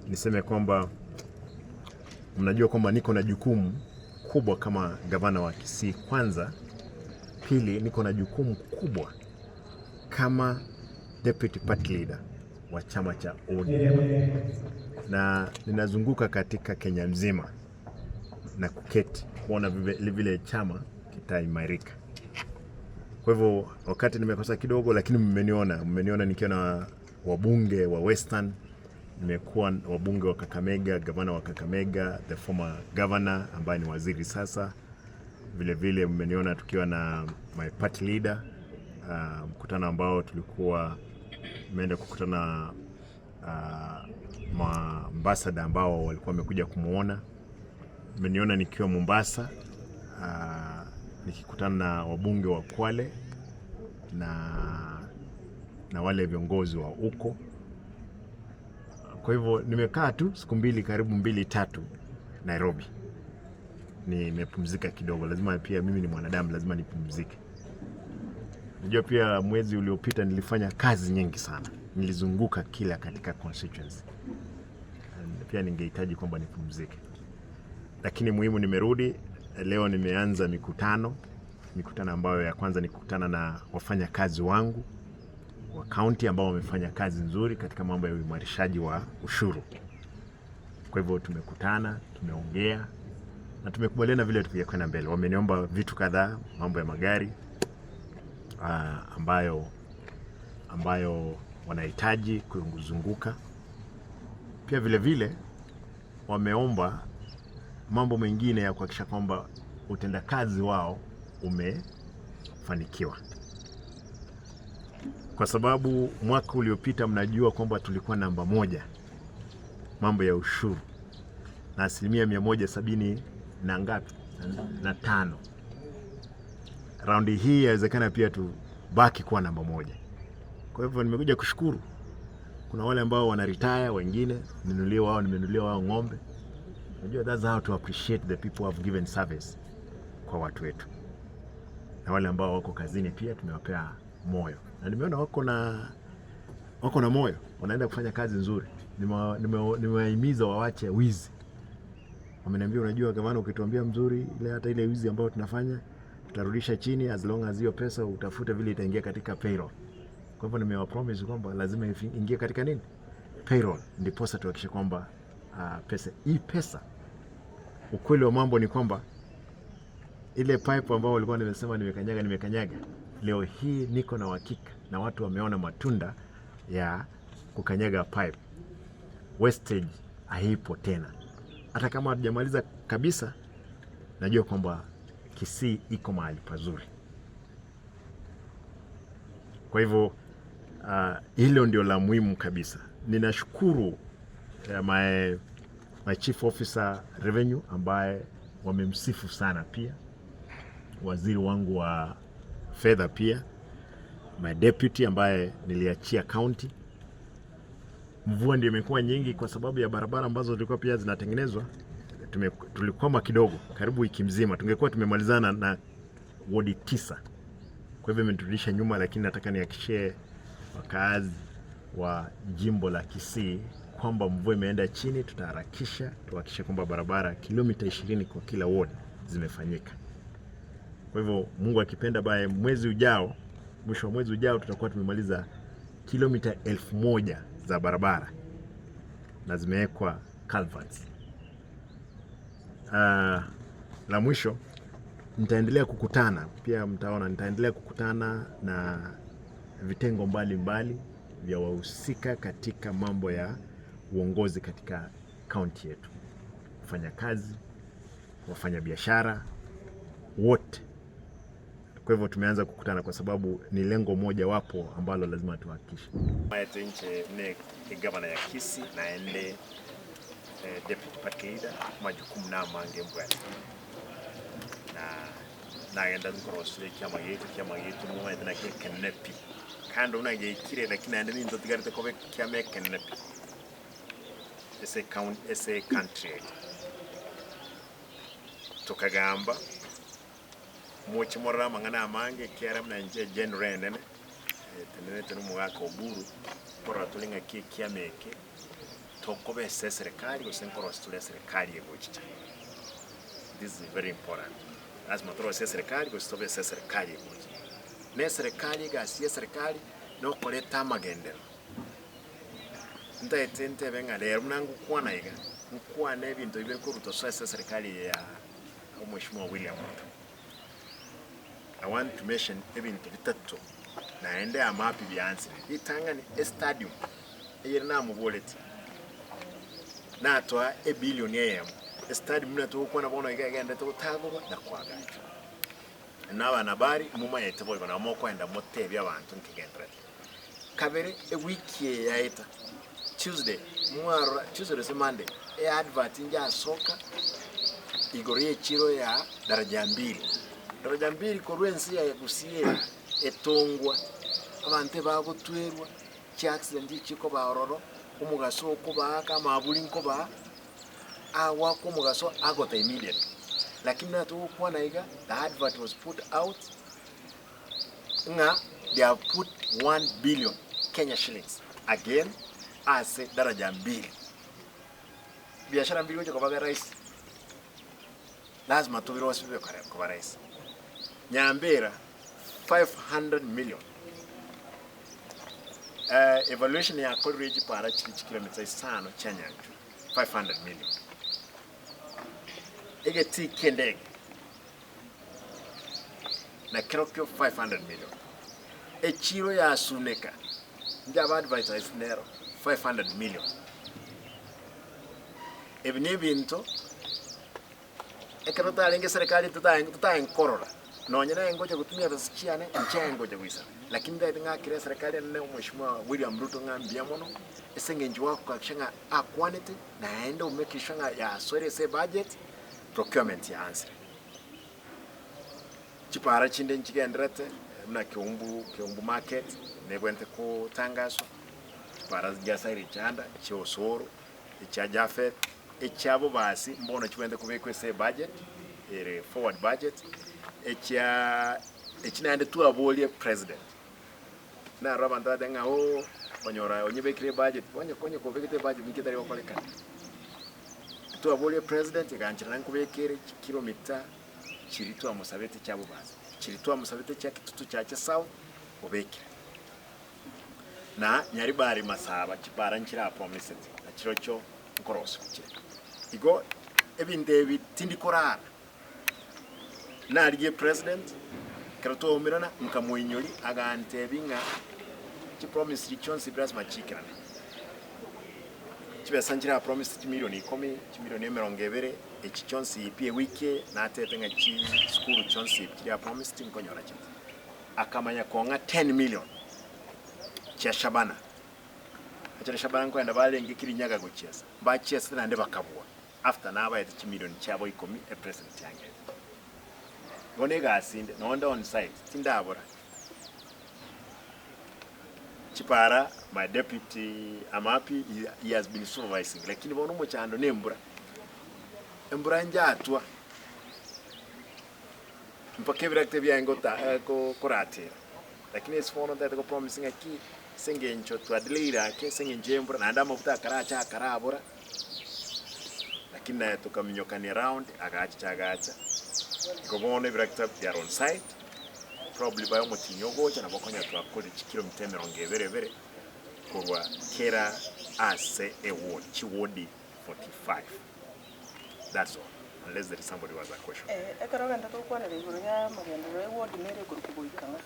Niseme kwamba mnajua kwamba niko na jukumu kubwa kama gavana wa Kisii kwanza. Pili, niko na jukumu kubwa kama deputy party leader wa chama cha ODM na ninazunguka katika Kenya mzima na kuketi kuona vile vile chama kitaimarika. Kwa hivyo wakati nimekosa kidogo, lakini mmeniona, mmeniona nikiwa na wabunge wa Western, nimekuwa wabunge wa Kakamega, gavana wa Kakamega, the former governor ambaye ni waziri sasa. Vile vile mmeniona tukiwa na my party leader uh, mkutano ambao tulikuwa tumeenda kukutana uh, maambasada ambao walikuwa wamekuja kumwona. Mmeniona nikiwa Mombasa uh, nikikutana na wabunge wa Kwale na, na wale viongozi wa huko. Kwa hivyo nimekaa tu siku mbili karibu mbili tatu Nairobi, nimepumzika kidogo. Lazima pia mimi ni mwanadamu, lazima nipumzike. Najua pia mwezi uliopita nilifanya kazi nyingi sana, nilizunguka kila katika constituency, And pia ningehitaji kwamba nipumzike, lakini muhimu nimerudi leo. Nimeanza mikutano, mikutano ambayo ya kwanza ni kukutana na wafanyakazi wangu wa kaunti ambao wamefanya kazi nzuri katika mambo ya uimarishaji wa ushuru. Kwa hivyo tumekutana, tumeongea na tumekubaliana vile tukikwenda mbele. Wameniomba vitu kadhaa, mambo ya magari uh, ambayo, ambayo wanahitaji kuzunguka. Pia vile vile wameomba mambo mengine ya kuhakikisha kwamba utendakazi wao umefanikiwa, kwa sababu mwaka uliopita mnajua kwamba tulikuwa namba moja mambo ya ushuru na asilimia 170 na ngapi na tano. Raundi hii yawezekana pia tubaki kuwa namba moja. Kwa hivyo nimekuja kushukuru. Kuna wale ambao wana retire, wengine ninunulie wao, nimenunulia wao ng'ombe. Unajua, that's how to appreciate the people who have given service kwa watu wetu, na wale ambao wako kazini pia tumewapea moyo, na nimeona wako na wako na moyo, wanaenda kufanya kazi nzuri. Nimewahimiza wawache wizi. Wameniambia, unajua gavana, ukituambia mzuri ile hata ile wizi ambayo tunafanya tutarudisha chini, as long as hiyo pesa utafute vile itaingia katika payroll. Kwa hivyo nimewapromise kwamba lazima ingie katika nini payroll, ndiposa tuhakikishe kwamba uh, pesa hii pesa, ukweli wa mambo ni kwamba ile pipe ambayo walikuwa nimesema nimekanyaga nimekanyaga, leo hii niko na uhakika na watu wameona matunda ya kukanyaga pipe. Wastage haipo tena, hata kama hatujamaliza kabisa, najua kwamba Kisii iko mahali pazuri. Kwa hivyo hilo uh, ndio la muhimu kabisa. Ninashukuru uh, my, my chief officer revenue ambaye wamemsifu sana, pia waziri wangu wa fedha, pia my deputy ambaye niliachia county. Mvua ndio imekuwa nyingi kwa sababu ya barabara ambazo zilikuwa pia zinatengenezwa. Tulikwama kidogo, karibu wiki mzima, tungekuwa tumemalizana na wodi tisa. Kwa hivyo imeturudisha nyuma, lakini nataka nihakikishie wakazi wa jimbo la Kisii kwamba mvua imeenda chini, tutaharakisha tuhakikishe kwamba barabara kilomita 20 kwa kila ward zimefanyika. Kwa hivyo Mungu akipenda, bae mwezi ujao, mwisho wa mwezi ujao tutakuwa tumemaliza kilomita 1000 za barabara na zimewekwa culverts. Uh, la mwisho nitaendelea kukutana pia, mtaona nitaendelea kukutana na vitengo mbalimbali mbali vya wahusika katika mambo ya uongozi katika kaunti yetu, wafanyakazi, wafanyabiashara wote. Kwa hivyo tumeanza kukutana kwa sababu ni lengo moja wapo ambalo lazima tuhakikishe. Nche ne gavana ya Kisii naende eh, deputy party leader majukumu na mange mbwene na nagenda nkorosire kiama gitu kiama gitu mumaete nakio ekenene pi kando buna geikire lakini naende ninto tigarete koba ekiama ekenene pi ase ecount ase ecountry yaito. Tokagamba moche morore amang'ana amange ekiagera buna inche egeneral enene etenenerete na omogaka Oburu nkorora tore ng'aki ekiama eke. Tokobesa eserekari gose nkorosia tore eserekari egochicha. This is very important. Lazima torosie eserekari gose tobese eserekari egocha. Na eserekari egasi ya eserekari nokoreta amagenderero. Ntaete ntebe ng'a rero buna ngokwana iga, nkwane ebinto bibere korwa tosoe ase eserekari eye ya Omweshimiwa William Ruto. I want to mention ebinto bitato naende amapi biansire. Ritang'ani estadium eyere namoboretie natoa ebilioni eyemo, estadium buna togokwana bono iga egenderete gotagorwa na koagachwa. Na abanahabari momaete boigo nabo mokoenda motebie abanto nkegenderete. Kabere ewiki eye yaeta Tuesday mwarora Tuesday gose Monday eadvert njasoka igoro yechiro ya Daraja Mbili. Daraja Mbili korwa ense ya Gusii eye etongwa abanto ebagotwerwa chiaccident chikoba ororo, omogaso okobaaka amaburi nkobaa agoaka omogaso agota immediately. Lakini buna togokwana iga the advert was put out ng'a they have put 1 billion Kenya shillings again ase daraja mbili. Biashara mbiri gocha koba rahisi, lazima tobirosie bibe koba rahisi. Nyambera 500 million eh, evaluation yakorirwe chipara chiri chikilomita isano chia Nyanchwa 500 million. Egetii kia endege na kerokio 500 million. Echiro ya Suneka njaba advertise nero 500 million. Ebi ne ebinto ekero tarenge serikali totaenkorora nonye naye ngocha gotumia besa chiane inche ngocha goisana lakini ndagete ng'akere eserikali enene omweshimiwa William Ruto ng'a mbuya mono ase eng'encho gwakohakikisha ng'a akwanete naende o make sure ng'a yasoire ase ebudget procurement yaansire. Chipara chinde nchigendererete buna Keumbu Keumbu market nebwenerete kotangaswa, chipara chia Cyril Chanda, chia Osoro, echia Japheth, echia Bobasi mbono chibwenerete kobekwa ase ebudget ere forward budget, echia echi naende twaborie president, naro abanto baratebe ng'a ooh onyora onyebekire ebudget, onye onye kobegete ebudget ninki etari gokorekana. Twaborie president egancherana nkobekere chikilomita chiria twamosabete chia Bobasi, chiria twamosabete chia Kitutu Chache South obekire. Na Nyaribari Masaba chipara nchire apromisete na chirochio nkorosiwa chire. Igo ebinto ebi tindi korara, narigie president ekero twaumerana nkamoinyori agantebia ng'a chipromise chiria chionsi lasima chiikerane. Chibesa nchire apromised chimilioni ikomi, chimilioni emerongo ebere, echi chionsi pi ewiki eye natebete ng'a chisukuru chionsi pi chiria apromised nkonyora chire. Akamanya kong'a 10 million chia Shabana. Achore Shabana nkoenda barenge Kirinyaga gochiesa, mbachiesete naende bakabua after nabaete chimilioni chiabo ikomi epresident yang'ete. Bono egasi inde, nonde on site, tindabora. Chipara my deputy Amapi he has been supervising lakini bono omochando ne embura, embura njatwa mpaka ebirakita biaye ngota koratera lakini ase bono ntagete ko promise ng'aki ase eng'encho twadelayire ake ase eng'encho ya embura naende amafuta akaracha akarabora lakini naye tokaminyokania round agachicha agacha igo bono ebirakita biare on site. Probably by omotienyi ogocha nabo okonyora twakorire chikilomita emerongo ebere ebere korwa kera ase eward, chiwodi 45. That's all, unless there is somebody who has a question. Eh, ekero ogenda togokwanera igoro ya amagenderero eward nere ekorokwa Boikang'a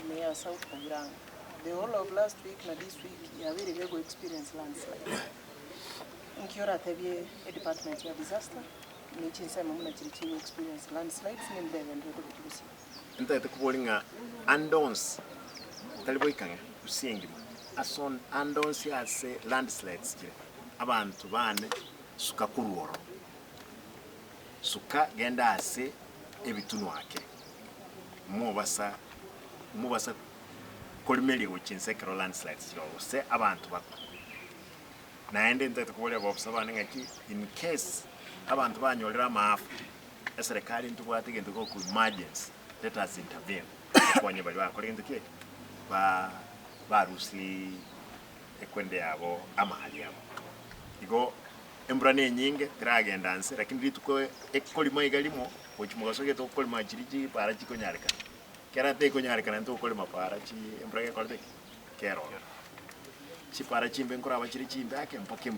ime ya South Bogirango. The whole of last week na this week yabeire gego experience landslide. Nki oratebie edepartment ya disaster ne chinsemo buna chiria chigo experience landslides nende egendererete gochia gusii. Ntagete koboria ng'a ande onsi, tari goika ng'a gusii engima, ase ande onsi ase landslides chire, abanto bane suka korwa ororo, suka genda ase ebitunwa ake, mobasa mobasa korimeria gochia inse ekero landslides chire ororo, gose abanto bakwe. Naende ntagete koboria abaofisa bane ng'aki in case abanto banyorire amaafa, eserekari ntobwate egento gokwa emergency, let us intervene tokonye baria bakora egento ki eke? Ba barusie ekwende yabo amahari abo. Igo embura na enyinge teragenda nse lakini rituko ekorima iga rimo gochia mogaso gete okorima chiria chipara chikonyarekana. Ekero tekonyarekana ntokorima para chi embura gekorete ki? Kera ororo. Chipara chimbe nkoraba chire chimbe ake mpaka embura.